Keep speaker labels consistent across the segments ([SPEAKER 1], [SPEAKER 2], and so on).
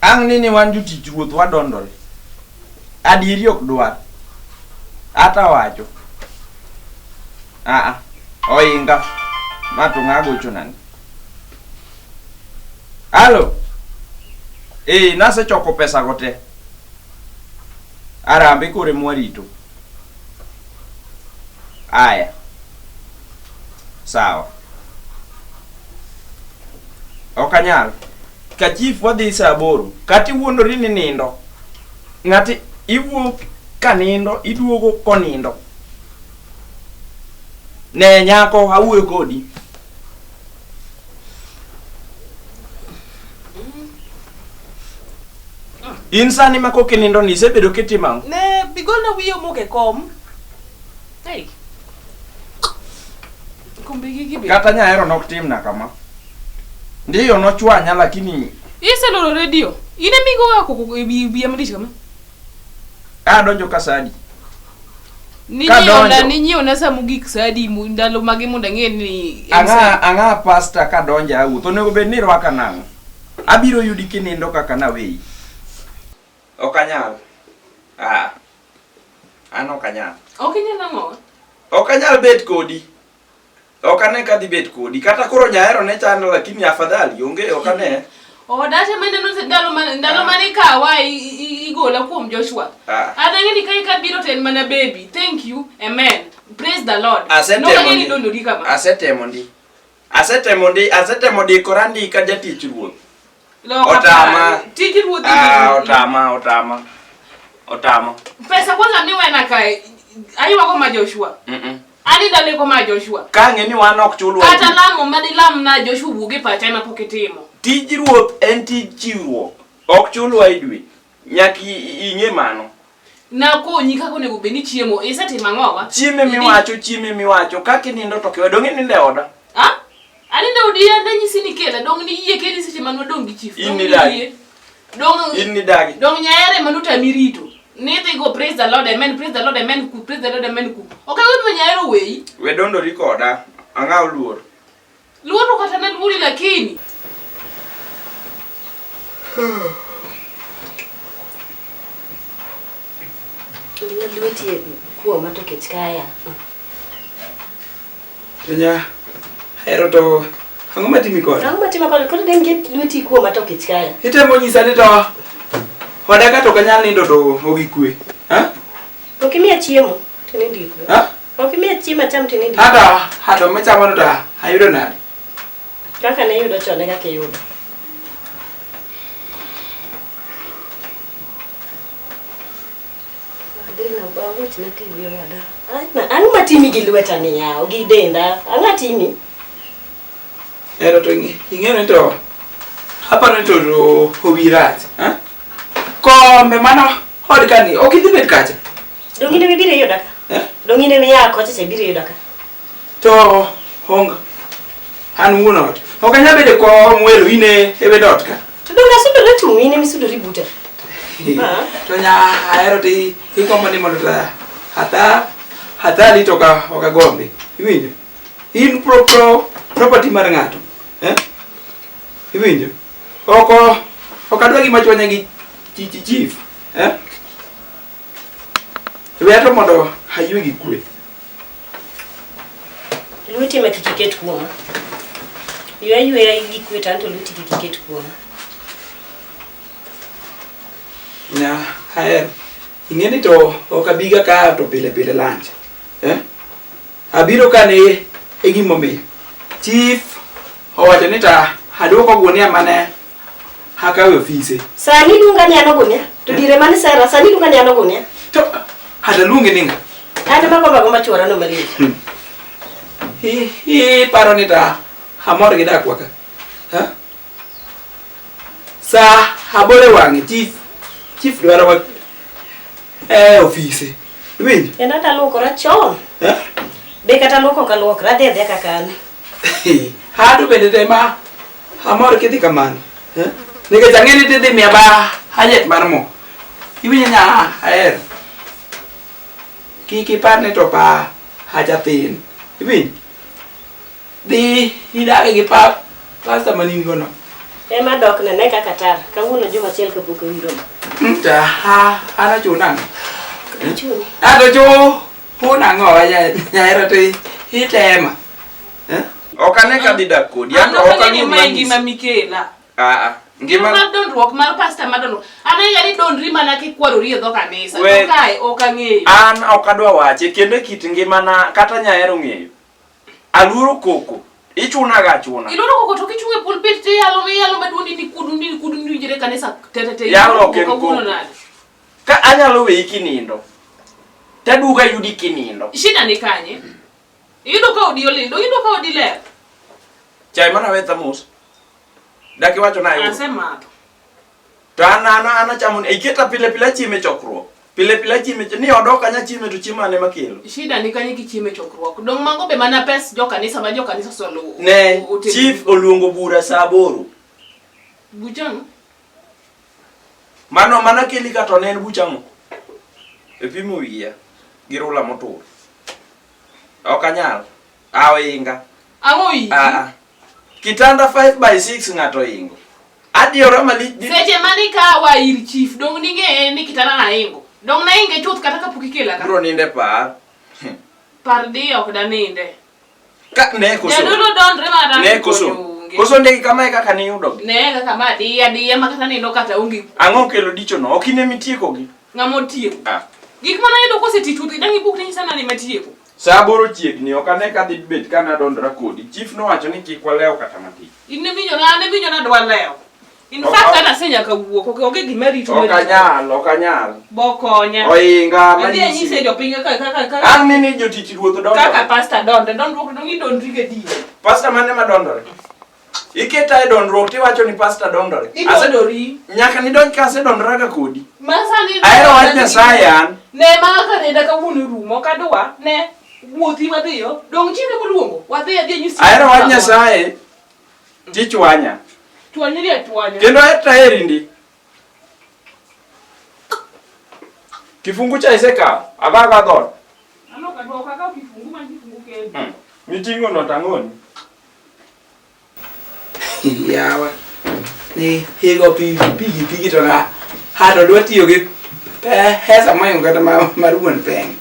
[SPEAKER 1] Ang' ni ni wan jotich ruoth wadondore. Adieri ok dwar. Ata wacho. Aa, oinga. Ma to ng'a gochona ni? Halo. Eh, nasechoko pesa go te. Arambe koro ema warito. Aya. Sawa. Ok anyal. Ka chief wadhi saa aboro. Kata iwuondori ni nindo. Ng'ati iwuok ka nindo, iduogo konindo. Ne nyako awuoyo kodi. In sani ma koka inindo ni isebedo kitimo ang'o?
[SPEAKER 2] Ne bigolna wiye omok e kom. Hey. Kombe gigi be.
[SPEAKER 1] Kata nyahero nok timna kama. Ndiyo nochwanya lakini
[SPEAKER 2] Iseloro redio. In ema igoga koko e wi wiya malich kama.
[SPEAKER 1] adonjo ka sadi.
[SPEAKER 2] Ninyiewona
[SPEAKER 1] Kadonjo.
[SPEAKER 2] ninyiewona sa mogik sa adi ndalo mage mondo ang'e ni en sa
[SPEAKER 1] Ang'a ang'a pasta kadonjo awuoth onego bed ni irwaka nang'o? Abiro yudi kinindo kaka naweyi. Ok anyal. Ah. An ok anyal.
[SPEAKER 2] Ok inyal ang'o?
[SPEAKER 1] Ok anyal bet kodi. Ok ane ka dhi bet kodi. Kata koro nyahero ne chando lakini afadhali onge ok ane.
[SPEAKER 2] Odache maneno ndalo mane ndalo mane ikawa igola kuom Joshua.
[SPEAKER 1] Ah.
[SPEAKER 2] An ang'e ni ka ikabiro to en mana baby. Thank you. Amen. Praise the Lord.
[SPEAKER 1] Asetemo
[SPEAKER 2] Nok ang'e ni
[SPEAKER 1] ndi.
[SPEAKER 2] dondori kama.
[SPEAKER 1] Asetemo ndi. Asetemo ndi, asetemo dikora ndi ka jatich ruoth.
[SPEAKER 2] Loka
[SPEAKER 1] Otama.
[SPEAKER 2] paro. Tij ruoth
[SPEAKER 1] Ah, otama, otama. Otama.
[SPEAKER 2] Pesa kwanza miwena kae. Aywago ma Joshua. Ani daleko ma Joshua.
[SPEAKER 1] Ka ang'e ni wan ok chulwa.
[SPEAKER 2] Kata lamo madilam na Joshua wuog e pacha ema pok itimo.
[SPEAKER 1] Tij ruoth en tij chiwruok. Ok chulwa e dwe. Nyaka ing'e mano.
[SPEAKER 2] Nakonyi kaka onego bed ni chiemo. Isetimo ang'owa?
[SPEAKER 1] Chieme miwacho, chieme miwacho. Kaka inindo to kiwe. Dong' inindo e oda.
[SPEAKER 2] Ha? Anindo odi anyisi ni kela. Dong' niyie kedi seche mane wadong' gi chief.
[SPEAKER 1] In
[SPEAKER 2] Dong'
[SPEAKER 1] nidagi.
[SPEAKER 2] niyie. Dong'
[SPEAKER 1] In nidagi.
[SPEAKER 2] Dong' nyaere mane otami rito. Nidhi go praise the Lord amen, praise the Lord amen ku, praise the Lord amen ku. Ok ang'o gima nyaero weyi.
[SPEAKER 1] We dondori koda. Ang'aw luor.
[SPEAKER 2] Luor to kata ne luori lakini.
[SPEAKER 3] Lweti kuoma to kech kaya.
[SPEAKER 4] To nya hero to ang'o matimi kode?
[SPEAKER 3] Ang'o matima kode? Koro dang' ket lweti kuoma to kech kaya.
[SPEAKER 4] Itemo nyisa ni to oda ka to ok anyal nindo to ogi kwe. Ha?
[SPEAKER 3] Ok imiya chiemo to nindo gi kwe.
[SPEAKER 4] Ha?
[SPEAKER 3] Ok imiya chiemo acham to nindo gi kwe.
[SPEAKER 4] Hata hata machamo to ayudo nade?
[SPEAKER 3] Kaka ne iyudo chon e kaka iyudo. Adena awachna TV oda. Ang'o matimi gi lweta ni yawo gi denda? Ang'o atimi?
[SPEAKER 4] Hero to ing'eyo ni to aparo ni to owi rach. Ha? Kombe mano od kani ok idhi bet kacha.
[SPEAKER 3] Dong' in ema ibiro yuda ka?
[SPEAKER 4] Eh?
[SPEAKER 3] Dong' in ema ia kocha cha ibiro yuda ka?
[SPEAKER 4] To honga. An wuon ot. Ok anyal bedo kom welo in e e wendo ot ka.
[SPEAKER 3] To dong' asudora tung' in ema isudori buta. Ah.
[SPEAKER 4] To nya ahero to igombo ni mondo ta ata athali to ka ok agombi. Iwinjo? In pro pro property mar ng'ato. Eh? Iwinjo? Ok ok adwa gima chwanya gi chi chi chief. Eh? Weya to mondo aywe gi kwe.
[SPEAKER 3] Lweti ema kik iket kuoma. Ywe ayweya gi kwe to anto lweti kik iket kuoma.
[SPEAKER 4] Nya ahero. Ing'e ni to ok abiga ka to pile pile lunch. Eh? Abiro ka ne e gimomiyo. Chief owacho ni ta aduoko gunia mane akawo e ofise.
[SPEAKER 3] Sani luonga ni an ogunia. To diere mane sera, sani luonga ni an ogunia.
[SPEAKER 4] To hata luonge ni ng'a?
[SPEAKER 3] An ema gombo agomba chuora no malich.
[SPEAKER 4] Iparo ni ta amor gi dakwa ka. Ha? Sa aboro e wang'e chief chief dwaro wa e ofise. Iwinjo?
[SPEAKER 3] Kendo ata luokora chon.
[SPEAKER 4] Eh?
[SPEAKER 3] Be kata luoko ok aluokra, adhi adhiya kaka an.
[SPEAKER 4] Hato bende te ma amor kidhi kamano. Eh? Nikech ang'e ni tidhi miya ba hajet mar mo. Iwinjo nya ahero. Kik ipar ni to pa hacha thin. Iwinjo? Dhi idage gi pa pasta manin go no.
[SPEAKER 3] Ema dok ne ne kaka tar. Kawuono juma achiel kapok awiro mo.
[SPEAKER 4] Ta ha ana chuna.
[SPEAKER 3] Chuni.
[SPEAKER 4] Ato chu huna ng'o nyahero to itema. Eh?
[SPEAKER 1] Ok ane ka dhi dak kodi.
[SPEAKER 2] An
[SPEAKER 1] An
[SPEAKER 2] ok
[SPEAKER 1] ok
[SPEAKER 2] ang'e ni
[SPEAKER 1] aluor
[SPEAKER 2] mae
[SPEAKER 1] manyisi.
[SPEAKER 2] ngima mikela.
[SPEAKER 1] Ah, ah.
[SPEAKER 2] Ngima
[SPEAKER 1] Ngima
[SPEAKER 2] mar dondruok mar pasta mar dondruok. An ang'eyo ni dondri mana kikwarori e dho kanisa.
[SPEAKER 1] We-
[SPEAKER 2] To kae ok ang'eyo.
[SPEAKER 1] an ok adwa wache kendo e kit ngimana kata nyahero ng'eyo. Aluoro koko. Ichuna ga achuna.
[SPEAKER 2] Iluoro koko to kichung' e pulpit to iyalo iyalo maduondi ni kudu ni kudu ni winjre e kanisa te te te.
[SPEAKER 1] Yalo ok en
[SPEAKER 2] Kawuono
[SPEAKER 1] koko.
[SPEAKER 2] nade?
[SPEAKER 1] Ka anyalo weyi kinindo. Taduogo ayudi kinindo.
[SPEAKER 2] Shida ni kanye? Iyudo ka odi olil, iyudo ka odi ler.
[SPEAKER 1] Chai mana we thamos. Dak iwacho na ayudo.
[SPEAKER 2] Asemadho.
[SPEAKER 1] To an an an achamo ni iketa pile pile achiemo e chokruok. Pile pile achiemo e ni odok anya chiemo to chiemo ane makelo.
[SPEAKER 2] Shida ni kanye kichiemo e chokruok. Dong' mago be mana pes jokanisa ma jokanisa osolo.
[SPEAKER 1] Ne chief oluongo bura saa aboro.
[SPEAKER 2] Buchang.
[SPEAKER 1] Mano mana keli ka to ne en buch ang'o? E pimo wiya gi rula motur. Ok anyal. A oinga.
[SPEAKER 2] Ang'o iyi?
[SPEAKER 1] Ah, ah. Kitanda 5 by 6 ng'ato oingo. Adiyora malich di
[SPEAKER 2] Seche mane ikawa ir chief dong' ning'e ni kitanda naingo. Dong' nainge chuth kata kapok ikela ka.
[SPEAKER 1] bro ninde par.
[SPEAKER 2] Par diyo ok daninde.
[SPEAKER 1] Ka ne koso.
[SPEAKER 2] Jadolo dondre mana
[SPEAKER 1] Ne koso.
[SPEAKER 2] onge.
[SPEAKER 1] Koso ndegi kamae kaka niyudo.
[SPEAKER 2] Ne kaka ma diya diya ma kata nindo kata onge
[SPEAKER 1] Ang'o kelo dichono? Ok ine mitiekogi.
[SPEAKER 2] ng'ama otieko.
[SPEAKER 1] Ah.
[SPEAKER 2] Gik mana yudo koseti chuth dang' ibuk tinyisa nani matieko.
[SPEAKER 1] Saa aboro chiegni ok ane ka dhi bet ka nadondora kodi. Chief nowacho ni kik walew kata matin.
[SPEAKER 2] In ne winjo na ne winjo na dwa lewo. In
[SPEAKER 1] Ok-
[SPEAKER 2] fact kata asenyaka wuok ok onge gima rito.
[SPEAKER 1] Ok anyal, ok anyal.
[SPEAKER 2] Bokonya.
[SPEAKER 1] Oinga
[SPEAKER 2] Adhi
[SPEAKER 1] manyisi.
[SPEAKER 2] anyise jopiny kaka kaka kaka
[SPEAKER 1] Ang' ni ni jotich ruoth
[SPEAKER 2] kaka
[SPEAKER 1] dondore.
[SPEAKER 2] pastor donde dondruok dong idondri ga diere.
[SPEAKER 1] Pasta mane ma dondore? Iketa e dondruok tiwacho ni pasta dondore. Ase-
[SPEAKER 2] Idondori.
[SPEAKER 1] Nyaka nidonj ka asedondora ga kodi.
[SPEAKER 2] Ma sani
[SPEAKER 1] Ahero wach Nyasaye an.
[SPEAKER 2] Ne ma kaka nenda kawuono rumo ok adwa ne wuothi wadhiyo dong' chief emoluongo wadhi adhi anyisi.
[SPEAKER 1] Ahero wach Nyasaye. Tichwanya.
[SPEAKER 2] Chwanyri achwanya.
[SPEAKER 1] Kendo aheri ndi. Kifungu cha isekawo. Abaga dhoot.
[SPEAKER 2] An ok adwa ok akaw kifungu man kifungu kende.
[SPEAKER 1] Miting'o no tang'oni.
[SPEAKER 4] Yawa. Ni higo pigi pigi pigi to na hato dwa tiyo gi pesa moingo kata mar wuon peng.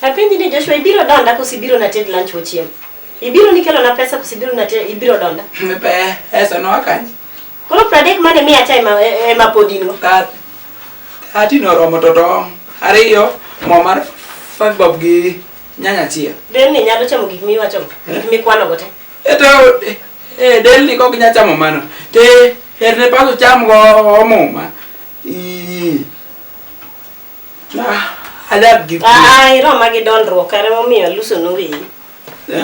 [SPEAKER 3] Apenji ni Joshua ibiro donda koso ibiro na ted lunch wachiem? Ibiro nikelo na pesa koso ibiro na ted ibiro donda?
[SPEAKER 4] Pesa no akany.
[SPEAKER 3] Koro 30 mane miya cha ema ema pod in go.
[SPEAKER 4] Thirty noromo to tong' ariyo mo mar 5 bob gi nyanya achiel.
[SPEAKER 3] Delni nyalo chamo gik miwacho go, gik mikwano go te.
[SPEAKER 4] Eto e delni kok nyal chamo mano. Te herne paso cham go muma. Ii. Ah, adak gi
[SPEAKER 3] Ah, iroma gi dondruok kare momiyo aluso noweyi.
[SPEAKER 4] Eh?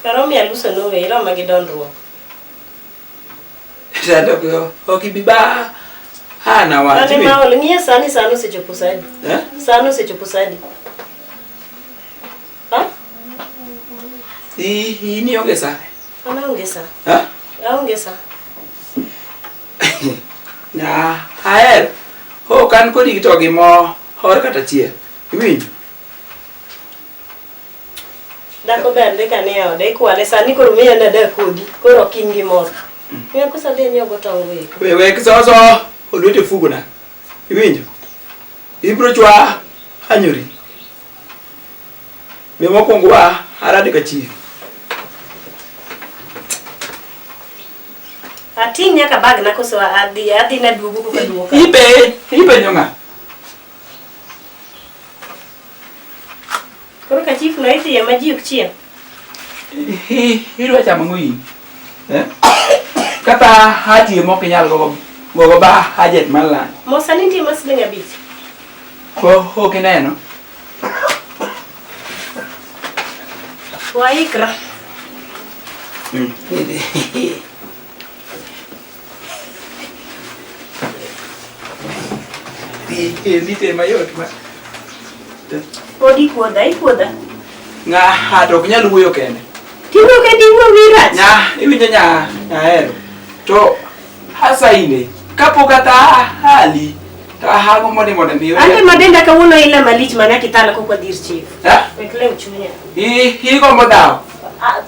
[SPEAKER 3] Kare momiyo aluso noweyi iroma gi dondruok.
[SPEAKER 4] Sando ok ibi ba hana wach.
[SPEAKER 3] Mane maol ng'iya sani sani osechopo saa adi?
[SPEAKER 4] Eh?
[SPEAKER 3] Sani osechopo saa adi? Ha?
[SPEAKER 4] In ionge sa.
[SPEAKER 3] An aonge sa.
[SPEAKER 4] Ha?
[SPEAKER 3] Aonge sa.
[SPEAKER 4] Na ahero. Ok an kodi to gi mo hor kata achiel. Iwinjo?
[SPEAKER 3] Dhako ber ndi ka nie ode ikwale sani koro miya nadak kodi koro ok in gi mor. Miya koso adhi anyiew go tong' go eko.
[SPEAKER 4] We wek soso olwete fugona. Iwinjo? Ibro chwa hanyori. Be mokwongo wa arade ka chief.
[SPEAKER 3] Ating' nyaka bag na koso adhi adhi naduogo koka duogo ka.
[SPEAKER 4] Ipe ipenjo ng'a?
[SPEAKER 3] Koro ka chief no idhiye ma ji ok chiem.
[SPEAKER 4] Idwa chamo ang'o in? Eh? Kata hati mok inyal gogo gogo ba hajet mar lunch.
[SPEAKER 3] Mo sani nitie ma siling 5.
[SPEAKER 4] Ko ok ineno?
[SPEAKER 3] Waikra.
[SPEAKER 4] Nitie mayot ma.
[SPEAKER 3] Pod ikuodha ikuodha.
[SPEAKER 4] Ng'a to ok nyal wuoyo kende.
[SPEAKER 3] Tiwuo kendi iwuo wi rach.
[SPEAKER 4] Nya iwinjo nya nyahero. To asaine kapok kata hali to ahango mondo mondo mi.
[SPEAKER 3] Ante madenda kawuono ila malich mana kitala kokwa dhir chief.
[SPEAKER 4] Ha?
[SPEAKER 3] Wek lew chunya.
[SPEAKER 4] I igombo dhawo.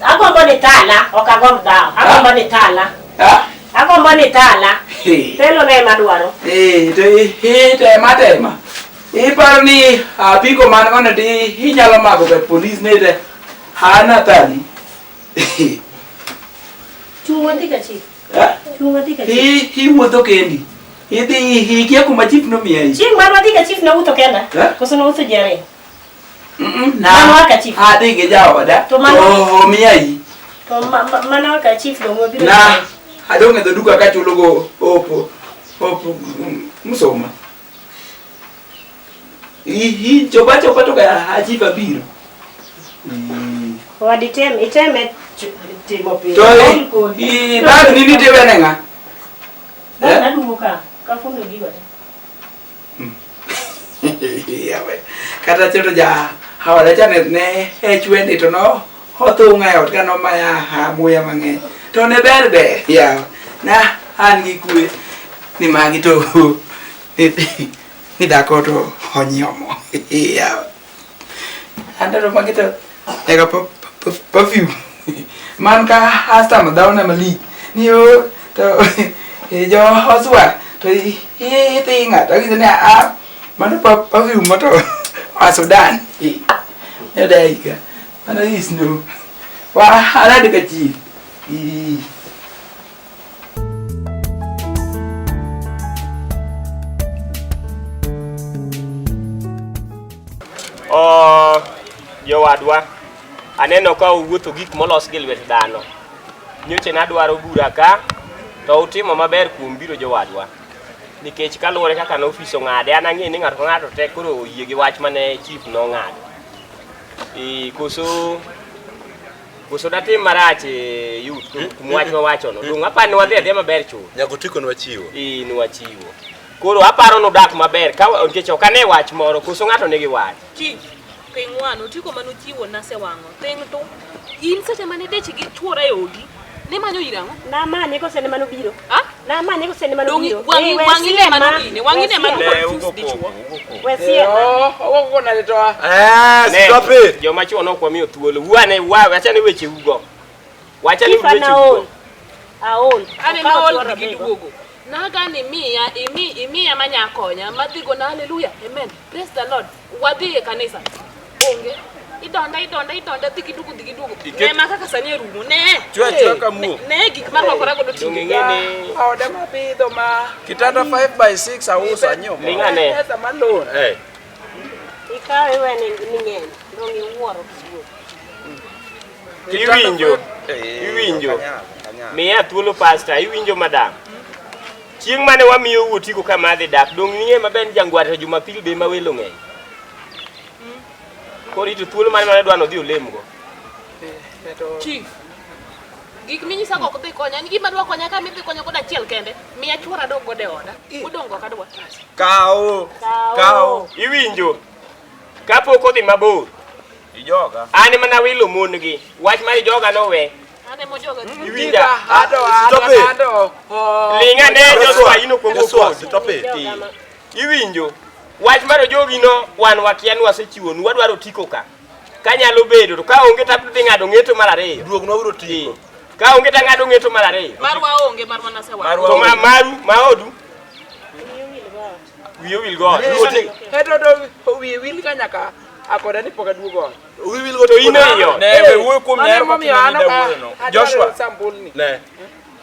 [SPEAKER 3] Agombo ni tala, ok agomb dhawo. Agombo ni tala.
[SPEAKER 4] Ah?
[SPEAKER 3] Agombo ni tala.
[SPEAKER 4] Hey.
[SPEAKER 3] Telo ne ema dwaro.
[SPEAKER 4] Eh, to itema tema. Iparo ni apiko man gono to inyalo mako ga polis ne te. Hana tani.
[SPEAKER 3] Chung wadhi ka chief.
[SPEAKER 4] Eh?
[SPEAKER 3] Chung wadhi ka chief.
[SPEAKER 4] Iwuotho kendi. Idhi ikia kuma chief nomiyi.
[SPEAKER 3] Chieng' mar wadhi ka chief nawuotho kenda.
[SPEAKER 4] Eh?
[SPEAKER 3] Koso nawuotho ji ariyo.
[SPEAKER 4] Na
[SPEAKER 3] Mano waka chief.
[SPEAKER 4] Adhi gi jaoda.
[SPEAKER 3] To mano-
[SPEAKER 4] To omiyayi.
[SPEAKER 3] To mana waka chief dong' wabiro.
[SPEAKER 4] Na adong' e dho duka kachulo go opo opo msoma. I chopa chopa to ka chief abiro.
[SPEAKER 3] Wadi tem iteme timo pile.
[SPEAKER 4] To
[SPEAKER 3] Aol kodi.
[SPEAKER 4] i bag ni nitie wene ng'a?
[SPEAKER 3] Bag naduogo ka. Kafundo gigo te.
[SPEAKER 4] Yawe. Kata choto ja haoda cha ne e chwendi to no othung'a e ot ka nomaya ha muya mang'eny. To ne ber ber yawa. Na an gi kwe ni magi to ni dhako to onyuomo. Yawa. An to magi to nyaka perfume. Man ka customer dhawna malich ni o to jo oswa to idhi ng'ato ang'ise ni a mano perfume ma to oa Sudan. Yodaika. Mano is no. Wa alade ka chief.
[SPEAKER 5] Oh, jowadwa, aneno ka uwuotho gik molos gi lwet dhano. Nyocha nadwaro bura ka, to utimo maber kuom biro jowadwa. Nikech kaluwore kaka ne ofis ong'ade, an ang'e ni ng'ato ka ng'ato te koro oyie gi wach mane chief nong'ado. Koso koso datim marach e youth kuom wach mawachono. Dong' aparo ni wadhi adhiya maber chuth.
[SPEAKER 6] Nyaka otiko nwachiwo.
[SPEAKER 5] Ee, nwachiwo. Koro aparo nudak maber ka nikech ok ane wach moro, koso ng'ato nigi wach.
[SPEAKER 2] Chief, ping wan, otiko manuchiwo nasewang'o. Thing to, in seche mane dich gi chuora e odi, nimanyo ir ang'o?
[SPEAKER 3] Namanye kose ne manobiro.
[SPEAKER 2] Ha?
[SPEAKER 3] Namanye kose ne
[SPEAKER 2] Dong'
[SPEAKER 3] manobiro.
[SPEAKER 2] wang'i
[SPEAKER 3] Eh, we
[SPEAKER 2] wang'i ne
[SPEAKER 3] siema.
[SPEAKER 2] manogine, wang'i ne
[SPEAKER 3] We siema.
[SPEAKER 5] Ne,
[SPEAKER 2] mano
[SPEAKER 5] ugo
[SPEAKER 2] confuse dichuo.
[SPEAKER 5] koko, ugo koko.
[SPEAKER 3] We siema.
[SPEAKER 4] Owuok nade to
[SPEAKER 6] Eh,
[SPEAKER 5] Ne,
[SPEAKER 6] stop it.
[SPEAKER 5] Joma chuo nok wamiyo thuolo. Wuane, wachane weche ugo. Wachane
[SPEAKER 3] Chief an
[SPEAKER 5] weche
[SPEAKER 3] aol.
[SPEAKER 5] ugo.
[SPEAKER 3] Aol.
[SPEAKER 2] Ane
[SPEAKER 3] Okawo
[SPEAKER 2] maol
[SPEAKER 3] chuora
[SPEAKER 2] gi
[SPEAKER 3] dhigo.
[SPEAKER 2] duogo. Naga ni miya, imi, imiya manya konya, madhigo na hallelujah, amen, praise the Lord. Wadhi e kanisa. Onge. Idonda, idonda, idonda, dhi giduogo, dhi giduogo. Ne ma kaka sani e rumo, ne.
[SPEAKER 1] Chwe achweya ka muok.
[SPEAKER 2] Ne gik marwakora godo
[SPEAKER 5] Dong'
[SPEAKER 2] tinde.
[SPEAKER 5] ing'e ni
[SPEAKER 4] Oda mapidho ma
[SPEAKER 1] Kitanda 5 by 6 auso anyiewo moro.
[SPEAKER 5] Ling' ane.
[SPEAKER 4] pesa malon.
[SPEAKER 6] Eh.
[SPEAKER 3] Ikawe iwene ni ng'eny. Dong' iwuoro kisuo.
[SPEAKER 5] Iwinjo.
[SPEAKER 1] Eh,
[SPEAKER 5] Iwinjo.
[SPEAKER 1] ok anyal, ok anyal.
[SPEAKER 5] Miya thuolo pasta, iwinjo madam. Chieng' mane wamiyo otiko kama adhi dak, dong' ing'e maber ni jangware to Jumapil be ema welo ng'eny. Koro ito thuolo mane mane dwa nodhi olemgo.
[SPEAKER 2] Chief, gik minyisa go ok dhi konya. An gima dwa konya ka midhi konya godo achiel kende. Miya chuora dog godo e oda. Odong' ok adwa.
[SPEAKER 1] Kaw.
[SPEAKER 3] Kaw.
[SPEAKER 1] Kaw.
[SPEAKER 5] Iwinjo. Kapok odhi mabor,
[SPEAKER 1] Ijoga.
[SPEAKER 5] an ema nawilo mon gi. Wach mar ijoga nowe.
[SPEAKER 2] An ema ojoga.
[SPEAKER 5] Iwinja.
[SPEAKER 4] Ado
[SPEAKER 6] Stop it.
[SPEAKER 4] ado ado.
[SPEAKER 5] Ling' ane Joshua in okuongo
[SPEAKER 6] Joshua,
[SPEAKER 5] kodi.
[SPEAKER 6] stop it.
[SPEAKER 3] Ijoga ma.
[SPEAKER 5] Iwinjo. Wach mar ojogi no wan wakia ni wasechiwonu, wadwaro otiko ka. Kanyalo bedo to ka onge to adhi ng'ado ng'eto mar ariyo.
[SPEAKER 6] Duognwa uru otiko.
[SPEAKER 5] Ka onge to ang'ado ng'eto mar ariyo.
[SPEAKER 2] Marwa onge, marwa nasewang'o.
[SPEAKER 1] Marwa
[SPEAKER 5] To ma maru, ma odu,
[SPEAKER 3] Wiyi owil godo.
[SPEAKER 5] wiyi owil godo.
[SPEAKER 4] Eto to wiye wil ka nyaka akoda ni pok aduogo ot.
[SPEAKER 6] Wi wil go
[SPEAKER 5] To in e iot.
[SPEAKER 1] Ne, we wuoyo kuom
[SPEAKER 4] Mano
[SPEAKER 1] nyaero
[SPEAKER 4] emomiyo
[SPEAKER 1] kaka
[SPEAKER 4] an
[SPEAKER 1] ne
[SPEAKER 4] ok
[SPEAKER 1] wuoyo no.
[SPEAKER 4] adwaro
[SPEAKER 1] Joshua.
[SPEAKER 4] sampulni.
[SPEAKER 1] Ne.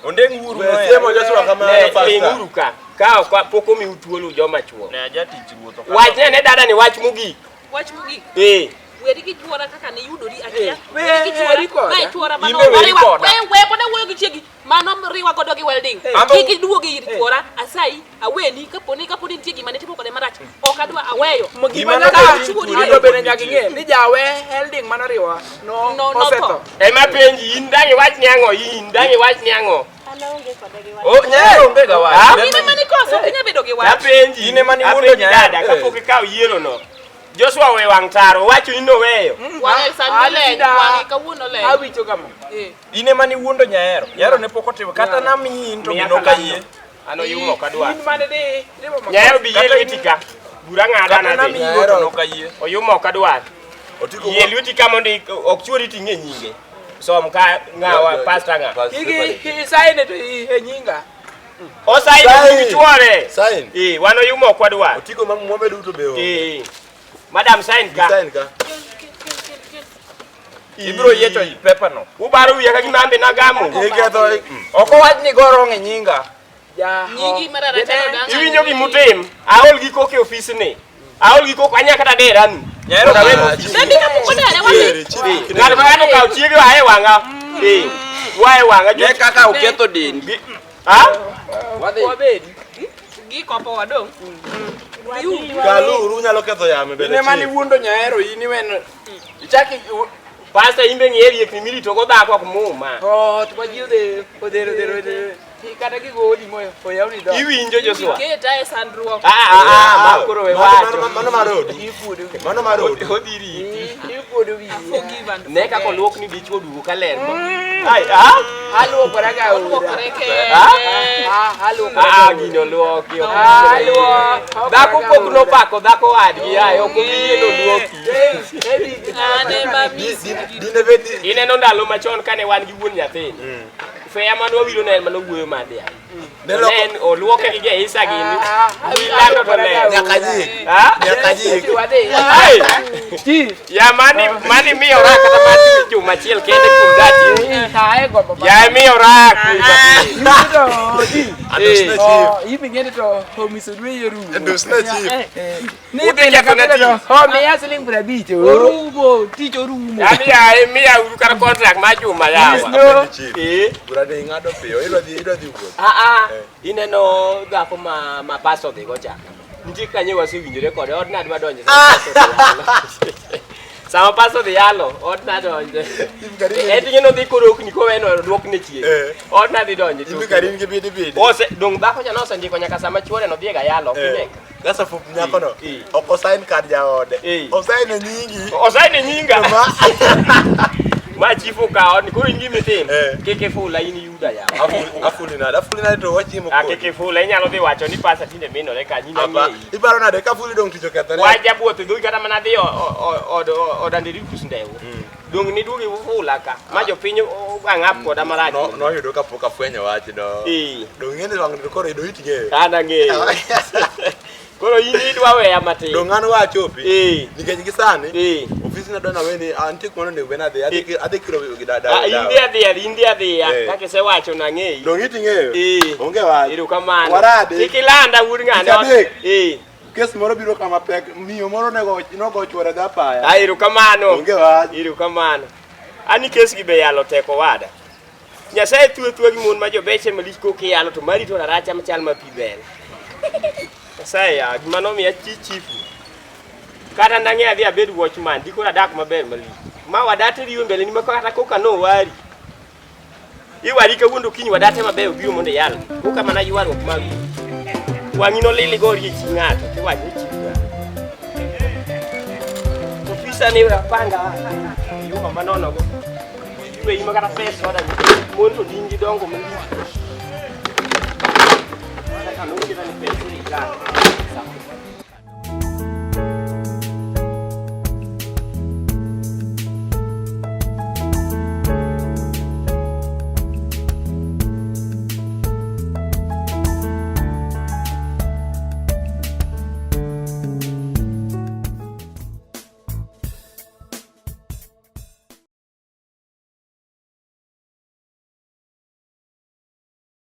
[SPEAKER 1] Ondeng' wuru
[SPEAKER 6] We
[SPEAKER 1] noya.
[SPEAKER 6] siemo Joshua kamano
[SPEAKER 5] Ne,
[SPEAKER 6] pastor.
[SPEAKER 5] ling'uru ka. Ka ok pok omiu thuolo joma chuo.
[SPEAKER 1] Ne, jatich ruoth ok
[SPEAKER 5] Wach ne dada ni wach mogik.
[SPEAKER 2] Wach mogik.
[SPEAKER 5] Eh.
[SPEAKER 2] Weri gi chuora kaka ne yudori akia.
[SPEAKER 4] We-
[SPEAKER 2] Weri gi
[SPEAKER 4] weri
[SPEAKER 2] chuora.
[SPEAKER 4] koda.
[SPEAKER 2] Mae chuora mano
[SPEAKER 1] In be weri
[SPEAKER 2] riwa.
[SPEAKER 1] koda.
[SPEAKER 2] We we pod awuoyo gi chiegi. Mano riwa godo gi welding.
[SPEAKER 1] Ambe-
[SPEAKER 2] Kik iduogi ir chuora. Asayi aweni kaponi kaponi nitie gima ne timo kode marach. Ok adwa aweyo.
[SPEAKER 4] Gima
[SPEAKER 1] Gima
[SPEAKER 4] nyaka
[SPEAKER 1] nobedo
[SPEAKER 2] chuori
[SPEAKER 4] chuori
[SPEAKER 2] ni-
[SPEAKER 4] bende nyaka ing'e ni jawe helding manoriwa no
[SPEAKER 2] No, no
[SPEAKER 4] osetho.
[SPEAKER 2] tho.
[SPEAKER 5] Ema penji in dang' iwach ni ang'o in dang' iwach ni ang'o.
[SPEAKER 3] An aonge kode gi wach.
[SPEAKER 1] Oh, nyaero onge ga wach.
[SPEAKER 5] Ah?
[SPEAKER 2] In ema nikoso ok inyal bedo gi wach.
[SPEAKER 5] Apenji.
[SPEAKER 1] In ema niwuondo
[SPEAKER 5] Apenji
[SPEAKER 1] nyaero.
[SPEAKER 5] dada kapok ikawo yiero no. Joshua owe wang' taro, owacho ni noweyo.
[SPEAKER 2] Wang'e sani
[SPEAKER 4] An
[SPEAKER 2] leny,
[SPEAKER 4] da-
[SPEAKER 2] wang'e kawuono leny.
[SPEAKER 4] Awinjo kama.
[SPEAKER 2] Eh.
[SPEAKER 1] In ema niwuondo nyaero. Nyaero ne pok otimo. Kata namiyi in to
[SPEAKER 5] Miya
[SPEAKER 1] be nok
[SPEAKER 5] kalam
[SPEAKER 1] ayie.
[SPEAKER 5] no. An oyumo ok adwar.
[SPEAKER 4] In mane dhi timo makosa.
[SPEAKER 5] Nyaero bi yie
[SPEAKER 1] Kata
[SPEAKER 5] lweti ka. Bura ng'ada
[SPEAKER 1] Kata
[SPEAKER 5] nadhi.
[SPEAKER 1] namiyi go to nok ayie.
[SPEAKER 5] Oyumo ok adwar.
[SPEAKER 6] Otiko
[SPEAKER 5] Yie lweti ka mondo ok chuori ting'e nyinge. Som ka ng'awa pastor ng'a.
[SPEAKER 4] Kiki sign to e nyinga.
[SPEAKER 5] Osain
[SPEAKER 6] Sign.
[SPEAKER 5] nying chuore.
[SPEAKER 6] Sign.
[SPEAKER 5] Eh, wan oyumo ok wadwar.
[SPEAKER 6] Otiko ma mwombe duto be onge.
[SPEAKER 5] Eh. Madam sign ka.
[SPEAKER 6] Sign ka.
[SPEAKER 1] Ibiro yiecho pepa no.
[SPEAKER 5] Ubaro wiya ka gima ambe nagamo.
[SPEAKER 6] Iketho.
[SPEAKER 1] Ok owach ni go wrong e nyinga.
[SPEAKER 4] Ja.
[SPEAKER 2] Nyingi mararacha no dang'.
[SPEAKER 5] Iwinjo gimutim. Aol gi koko e ofisni. Aol gi koko anya kata deranu.
[SPEAKER 1] Nyaero
[SPEAKER 5] Mondo awe
[SPEAKER 6] Ah,
[SPEAKER 5] ofis.
[SPEAKER 2] Baby kapok odare wadhi.
[SPEAKER 6] Chief, chief,
[SPEAKER 5] Ng'ato ka ng'ato okaw chiege oa e wang'a. Eh. Oa e wang'a.
[SPEAKER 1] Ne kaka uketho dendi.
[SPEAKER 5] Ha?
[SPEAKER 1] Wadhi.
[SPEAKER 4] Wabedi.
[SPEAKER 2] Gikopo wadong'.
[SPEAKER 6] Kaluru unyalo ketho yamo e mbele
[SPEAKER 4] Ine mane
[SPEAKER 6] chief.
[SPEAKER 4] wuondo nyaero in iweno. Ichaki
[SPEAKER 5] Pastor imbe ng'e riekni mirito go dhako ok muma.
[SPEAKER 4] ot ma ji odhero odhero odhero odhero. Kata gigoli mo oyawni dhoot.
[SPEAKER 5] Iwinjo Joshua?
[SPEAKER 2] Iketa e sandruok.
[SPEAKER 5] Ah ah ah, ma koro we
[SPEAKER 6] Mano-
[SPEAKER 5] wacho.
[SPEAKER 6] Mano mar odu.
[SPEAKER 4] Ikuodo wiyi.
[SPEAKER 6] Mano mar odu.
[SPEAKER 5] Odhi riti.
[SPEAKER 4] Ikuodo wiyi.
[SPEAKER 2] Forgive and
[SPEAKER 5] Ne kaka oluok ni dichuo duogo ka ler. Ai ah.
[SPEAKER 4] Aluokora ga aora.
[SPEAKER 2] Olwokore
[SPEAKER 5] Ah?
[SPEAKER 2] kende.
[SPEAKER 4] Ah, aluokora
[SPEAKER 5] Ah,
[SPEAKER 4] ga aora.
[SPEAKER 5] gino oluoki. ok
[SPEAKER 4] Ah,
[SPEAKER 5] oluoki.
[SPEAKER 4] aluok.
[SPEAKER 5] Dhako pok nopako dhako wadgi ai ok obi yie noluoki.
[SPEAKER 2] An ema miss.
[SPEAKER 6] Dine bed ni
[SPEAKER 5] Ineno ndalo machon kane wan gi wuon nyathini. Feya mane wawiro ne en mane owuoyo mar dhiang'.
[SPEAKER 6] Ne
[SPEAKER 5] Ne
[SPEAKER 6] loko
[SPEAKER 5] en oluoke gi geisa gini.
[SPEAKER 4] Ah,
[SPEAKER 5] Wilando to ler.
[SPEAKER 6] nyaka jik.
[SPEAKER 5] Ah?
[SPEAKER 6] Nyaka jik.
[SPEAKER 5] Ai!
[SPEAKER 4] Chief.
[SPEAKER 5] Ya mani mani miyo ra kata mar juma achiel kende kuom dati.
[SPEAKER 4] Ae gombo ma.
[SPEAKER 5] Ya miyo ra kuom
[SPEAKER 4] Yudo ji.
[SPEAKER 6] Andusne chief.
[SPEAKER 4] Oh, ibi ng'eni to homiso dwe yorumo.
[SPEAKER 6] Andusne chief.
[SPEAKER 4] Ni
[SPEAKER 5] Udhi
[SPEAKER 4] pile
[SPEAKER 5] ketho
[SPEAKER 4] ka
[SPEAKER 5] ne
[SPEAKER 4] pile to
[SPEAKER 5] tich.
[SPEAKER 4] omiya siling 50.
[SPEAKER 2] Orumo, tich orumo.
[SPEAKER 5] Ya miya miya uru kata contract mar juma yawa.
[SPEAKER 4] No.
[SPEAKER 6] Chief.
[SPEAKER 5] Eh.
[SPEAKER 6] Bura ne ing'ado piyo. Idwa dhi idwa dhi wuoth.
[SPEAKER 5] Ah ah. Ineno dhako ma ma pastor dhi go cha. Nitie kanye wasewinjore kode odna adwa donje. Sama pastor dhi yalo, odna donje. En ting'e nodhi korokni koweno oduokne chien.
[SPEAKER 6] Eh.
[SPEAKER 5] Odna dhi donje.
[SPEAKER 6] Imbi karin gi bidi bidi.
[SPEAKER 5] Ose dong dhako cha nosendiko nyaka sama chuore no dhi ga yalo ok
[SPEAKER 6] Eh.
[SPEAKER 5] ineka.
[SPEAKER 6] Sasa fup nyako no.
[SPEAKER 5] Eh.
[SPEAKER 6] Ok osign kar jaode.
[SPEAKER 5] Eh.
[SPEAKER 6] Osign e nyingi.
[SPEAKER 5] Osaini nyinga.
[SPEAKER 6] Ma
[SPEAKER 5] Ma chief okawo ni koro in gima itim.
[SPEAKER 6] Eh.
[SPEAKER 5] Kik ifula in Yuda yawa.
[SPEAKER 6] Afuli nade? Afuli nade to wachiemo
[SPEAKER 5] Ah,
[SPEAKER 6] kodi.
[SPEAKER 5] kik ifula inyalo dhi wacho ni pasa tinde minore ka nyina
[SPEAKER 6] Apa,
[SPEAKER 5] ng'eyi.
[SPEAKER 6] iparo nade ka fuli dong tich okethore?
[SPEAKER 5] Waja buoth e dhogi kata mana dhi od Andericus Ndewo. Dong niduogi ufula ka. Ma jopiny ogang'ap koda marach.
[SPEAKER 6] No noyudo kapok afwenyo wach no.
[SPEAKER 5] Eh.
[SPEAKER 6] Dong ing'e ni wang' to koro do it ng'eyo.
[SPEAKER 5] An ang'eyo. Koro in idwa weya matin.
[SPEAKER 6] Dong an wachopi.
[SPEAKER 5] Eh.
[SPEAKER 6] Nikech gi sani
[SPEAKER 5] Eh.
[SPEAKER 6] ofisi na dona weni antie kuma onego bed ni adhi adhi adhi kiro gi dada.
[SPEAKER 5] Ah, in dhi adhiya, in dhi adhiya.
[SPEAKER 6] Eh.
[SPEAKER 5] Kaka isewacho nang'eyi.
[SPEAKER 6] Dong it ing'eyo.
[SPEAKER 5] Eh.
[SPEAKER 6] Onge wach.
[SPEAKER 5] Erokamano.
[SPEAKER 6] Waradi.
[SPEAKER 5] Kik ilanda wuod ng'ane.
[SPEAKER 6] Tich adek.
[SPEAKER 5] Eh.
[SPEAKER 6] Kes moro biro kama pek, miyo moro nego nogo chuore ga apaya.
[SPEAKER 5] Ah, erokamano.
[SPEAKER 6] Onge wach.
[SPEAKER 5] Erokamano. Ani kes gi be yalo teko wada. Nyasaye thwe thwe gi mon ma jobeche malich kok iyalo to mari to raracha machal ma pi bel. Nyasaye ya gima nomiya chi chifu. Kata nang'e adhi abed watchman, dikoro adak maber malich. Ma wadate riwo mbele ni ma kata koka nowari. Iwari kawuono kiny wadate maber obiro mondo iyal. Koka mana ywaruok mag wang'i nolili go rie chi ng'ato tiwacho ni chifu. Ofisa ni apanga yuma manono go. Iwe ima kata pesa oda mon to ding gi dongo malich. Kata noketa ni pesa ni ka.